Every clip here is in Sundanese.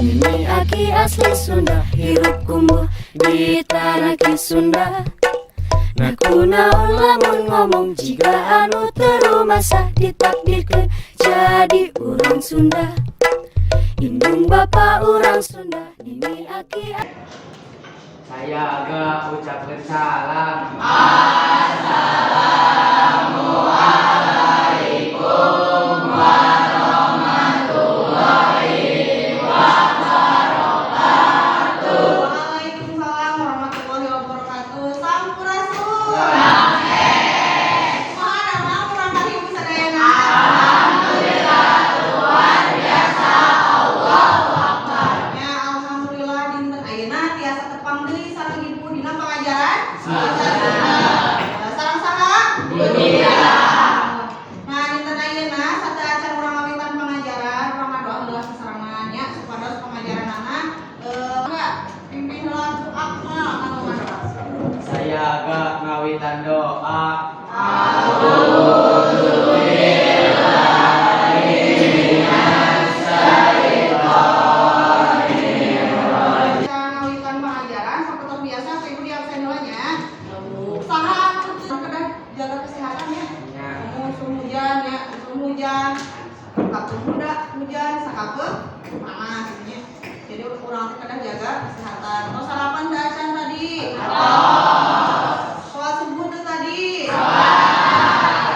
Nini aki asli Sunda, hirup kumbuh di tanah Ki Sunda. Nah, kunaon lamun ngomong jiga anu teu rumasa, ditakdirkeun jadi urang Sunda. Indung bapa urang Sunda, nini aki. Saya agak ucapkan salam. Assalamualaikum warahmatullahi wabarakatuh. Waalaikumsalam warahmatullahi wabarakatuh. Sampurasun. Kumaha damang urang kali ibu sadayana? Alhamdulillah, luar biasa. Allahu Akbar. Ya, alhamdulillah dinten ayeuna tiasa tepang deui sareng ibu dina pangajaran Sunda. Sareng saha? Bu Tia. Nah, dinten ayeuna sateuacan urang ngawitan pangajaran, urang ngadoa heula sasarengan nya supados pangajaranana enggak pimpin heula ku Akmal anu ngadoa. Saya agak ngawitan doa. Kita ngawitan pangajaran sapertos biasa ku ibu di absen heula nya. Saha anu kedah jaga kesehatan ya. Ya. Musim hujan ya, musim hujan. Waktu muda hujan sakapeung panas nya. Jadi urang teh kedah jaga kesehatan. Tos sarapan teu acan tadi? Sholat subuh teu tadi? Nah,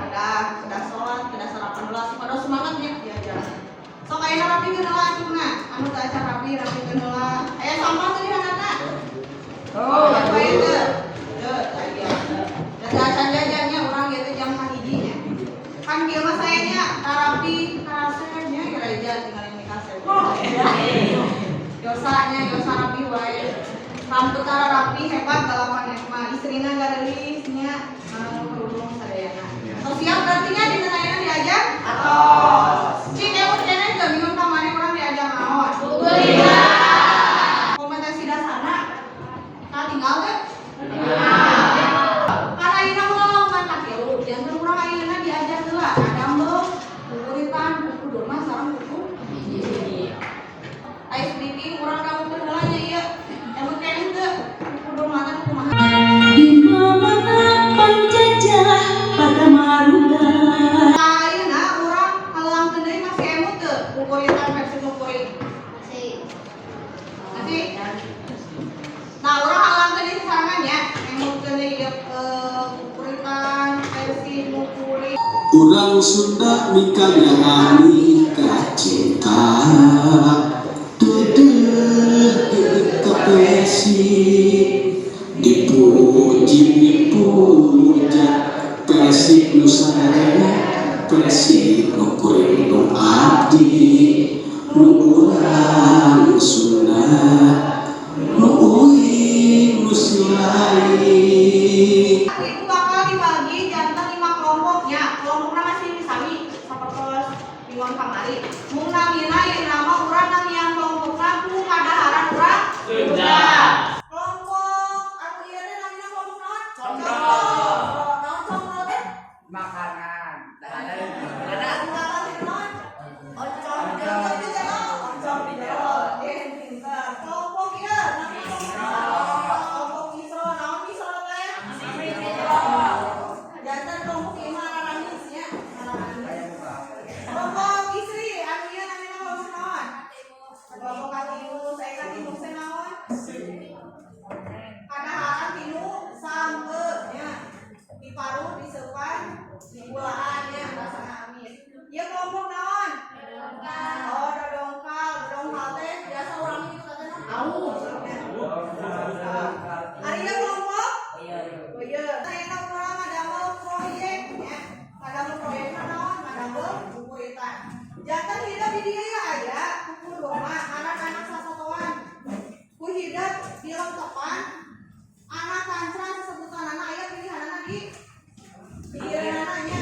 kedah kedah sholat, kedah sarapan heula supados semangat nya diajaran. Sok ayeuna rapikeun heula acukna. Anu teu acan rapi, rapikeun heula. Aya sampah teu di handapna? Oh, Apa itu? Teu, aya. Da teu acan jajannya urang ieu teh jam 1 nya. Kan kieu mah saya nya tarapi karasep nya gereja tinggal ini kasep. Yosanya yosa rapi wae. Rambut tara rapi hebat dalapan mah istrina gareulis nya anu kerudung sadayana. Tos siap berarti nya dinten ayeuna diajar? Atos. Cik emut keneh teu bingung kamari urang diajar naon? Kompetensi dasarna katinggal teu? Kan ayeuna mah lomba tilu, janten urang ayeuna diajar heula ngadamel buburitan kuku domba sareng kuku hiji. Ice breaking urang dangukeun heula nya ieu. Emut keneh teu kuku domba teh kumaha? Di mana penjajah pada maruda. Nah, ayeuna urang halangkeun deui, masih emut teu buburitan versi mukuring? Masih? Nah, urang halangkeun deui sasarengan nya, emutkeun deui ieu buburitan versi mukuring. Urang Sunda mikanyaah ka cinta, Deudeuh ka Persib, dipuji dipuja Persib nu sararea, Persib nu kuring nu abdi nu urang Sunda nu uing nu silai. Ibu bakal dibagi janten lima kelompoknya. Kelompoknya masih sami sapertos mingguan kamari. Mung namina ieu nama urang namian kelompokna ku kadaharan urang Sunda. Kelompok anu ieu teh namina kelompok naon? Combro. Naon combro teh? Makanan. Makanan teh naon? Oncom di jero. Oncom di jero. Eh, pinter. Kelompok ieu namina kelompok naon? Kelompok Isro. Naon Isro teh? Janten kelompok ieu mah araramis nya. Araramis. Kelompok istri anu ieu namina kelompok naon? Kelompok katilu, saya katilu teh naon? Kadaharan tina sampeu nya. Diparut, diseupan, digulaan nya rasana amis. Ieu kelompok naon? Oh, dodongkal. Dodongkal teh biasa urang itu teh naon? Aus. Nya. Ari ieu kelompok? Oh iya. Ayeuna urang ngadamel proyek nya. Ngadamel proyek mah naon? Ngadamel buburitan. Janten hidep di dieu ya aya kuku doma anak-anak sasatoan. Ku hidep dilengkepan anak kancra sesebutanana aya pilihanana di pilihanana nya.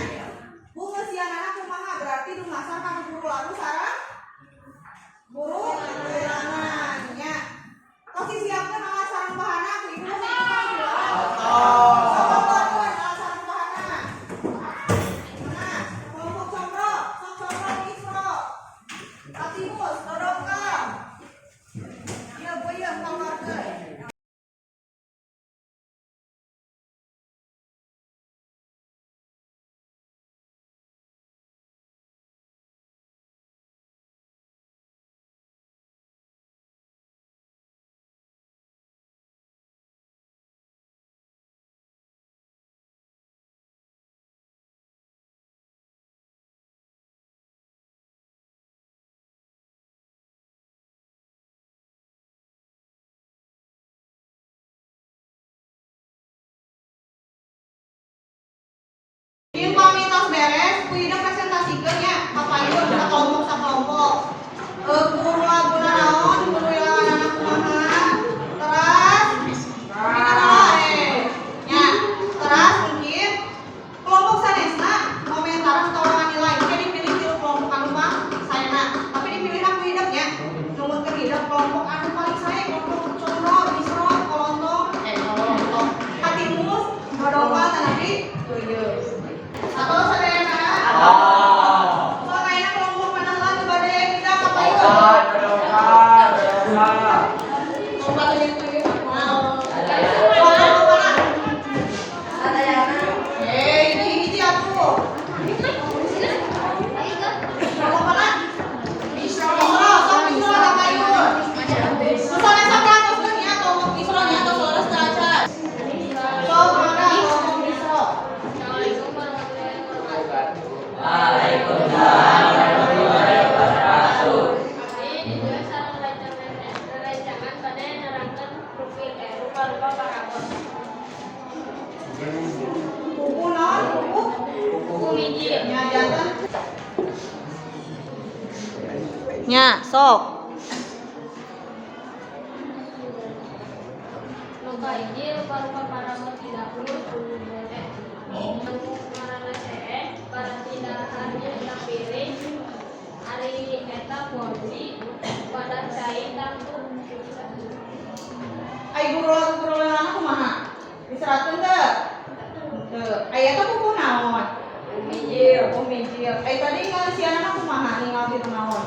Bu ngeusianana kumaha? Berarti dumasar ka guru lalu sareng guru ulangan nya. Tos disiapkeun alat sareng bahanna ku ibu mah sakitu kan. Sok bantuan alat sareng bahanna. Nah, kelompok combro, sok combro Isro. Katimus, dodongkal. Nya janten. Nya, sok. Nu kahiji rupa-rupa parabot di dapur anu ngaranna ceeng paranti dahar nyaeta piring ari eta porsi wadah cai tangtu. Ai guru guru wilanganna kumaha? Diseratkeun teu? Teu. Ai eta buku naon? Mijil. Oh, mijil. Ai tadi ngalisianana kumaha? Ningal tina naon?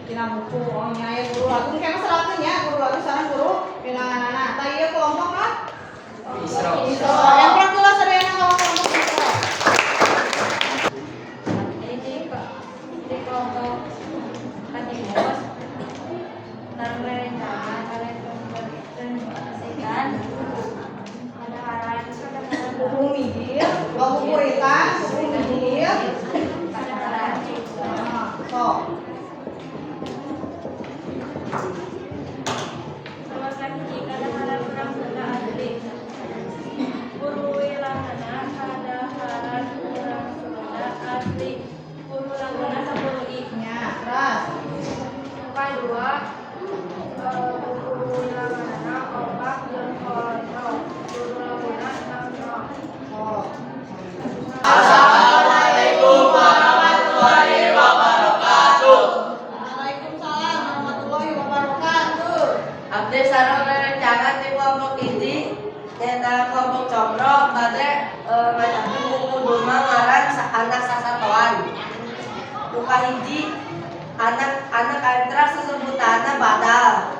Tina buku. Oh nya aya guru lagu engke mah seratkeun nya guru lagu sareng guru wilanganana. Tah ieu kelompok naon? Isro. Isro. Emprok heula sadayana ka kelompok Isro. Ini di kelompok Katimos tarung rerencangan presentasikan kadaharan Buku mijil, oh buku ritan, buku mijil. kadaharan. Nah, sok. Nomor kahiji kadaharan urang Sunda asli. Guru wilanganna kadaharan urang Sunda asli. Guru laguna 10 i. Nya, terus. Nu kadua guru wilanganna opat jeung kolotro. Guru laguna 6 0. Sok. Assalamualaikum warahmatullahi wabarakatuh. Waalaikumsalam warahmatullahi wabarakatuh. Abdi sareng rerencangan di kelompok hiji nyaeta kelompok combro bade macakeun buku Duma ngaran anak sasatoan. Nu kahiji anak anak kancra sesebutanna badal.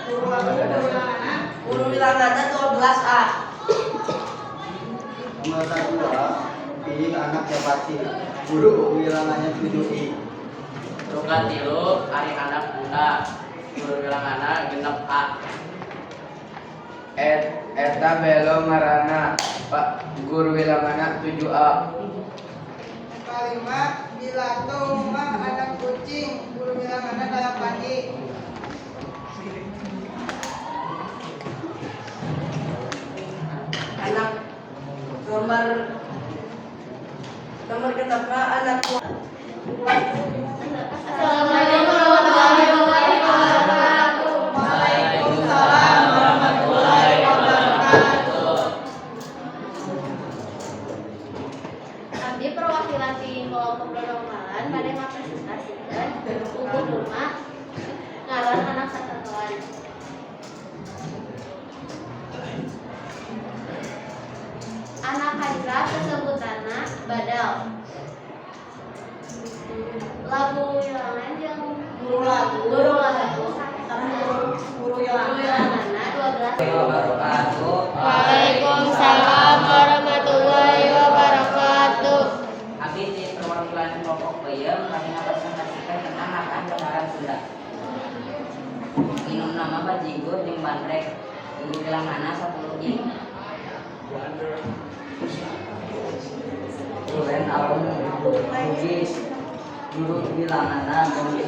Guru lagu guru wilanganna. Guru wilanganna 12 A. Nomor dua, pilih anak Japati. Guru wilangannya 7 I. Nu katilu ari anak bunda. Guru wilanganna 6 A. Eta belo ngaranna Pak guru wilanganna 7 A. Kalima, bilatung mah anak kucing, guru bilanganna 8 i. Anak nomor nomor genepna anak Assalamualaikum warahmatullahi wabarakatuh. Waalaikumsalam warahmatullahi wabarakatuh. Abdi perwakilan di kelompok Dodongkalan bade ngapresentasikan buku Duma ngaran anak sasatoan. Anak kancra sesebutanna badal. Lagu wilangan jeung Guru lagu. Guru lagu Sareng guru guru guru wilangan. wilanganna 12. Wabarakatuh. Waalaikumsalam warahmatullahi wabarakatuh. Abdi di perwakilan kelompok Peyem kami ngapresentasikan tentang makan kadaharan Sunda. Minum nama bajigur jeung bandrek. Guru wilanganna 10 i. Tulen alun Bugis. Guru wilanganna 6 I.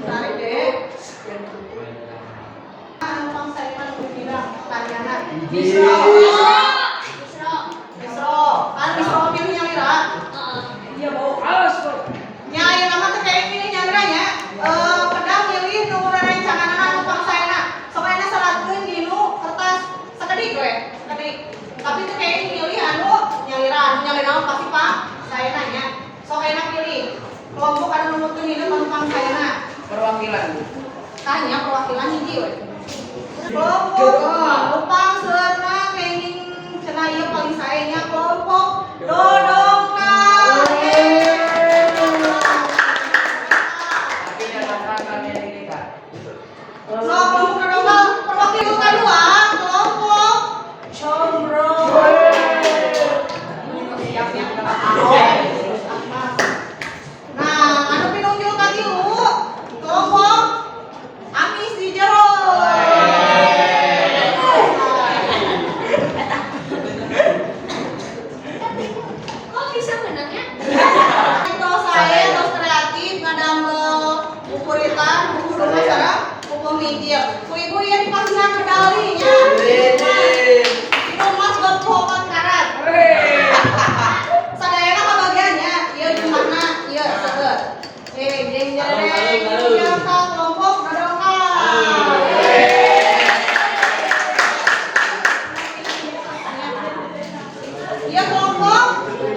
Tarik deh. Anu pangsaeuna nu bidang tanyana. Isro. Isro. Isro. Kan Isro pilih nyalira. Heeh. Iya bau alas tuh. Nya ayeuna mah teh kayak pilih nyalira nya. Kedah milih nu rerencanganana anu pangsaena. Sok ayeuna seratkeun dinu kertas sakedik we, sakedik. Tapi teu kayak milih anu nyalira, anu nyalira mah pasti pangsaena nya. Sok ayeuna pilih kelompok anu numutkeun hideung anu pangsaena. Perwakilan. Tanya perwakilan hiji we. Kelompok lupang seurna kenging cenah ieu paling sae nya kelompok Dodongkal. Tapi datangkan kami ini kak. So, kelompok Dodongkal perwakilan kedua kelompok Combro. Siap ya. Nah, anu pinunjul katilu kelompok Amis di jero.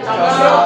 Combro.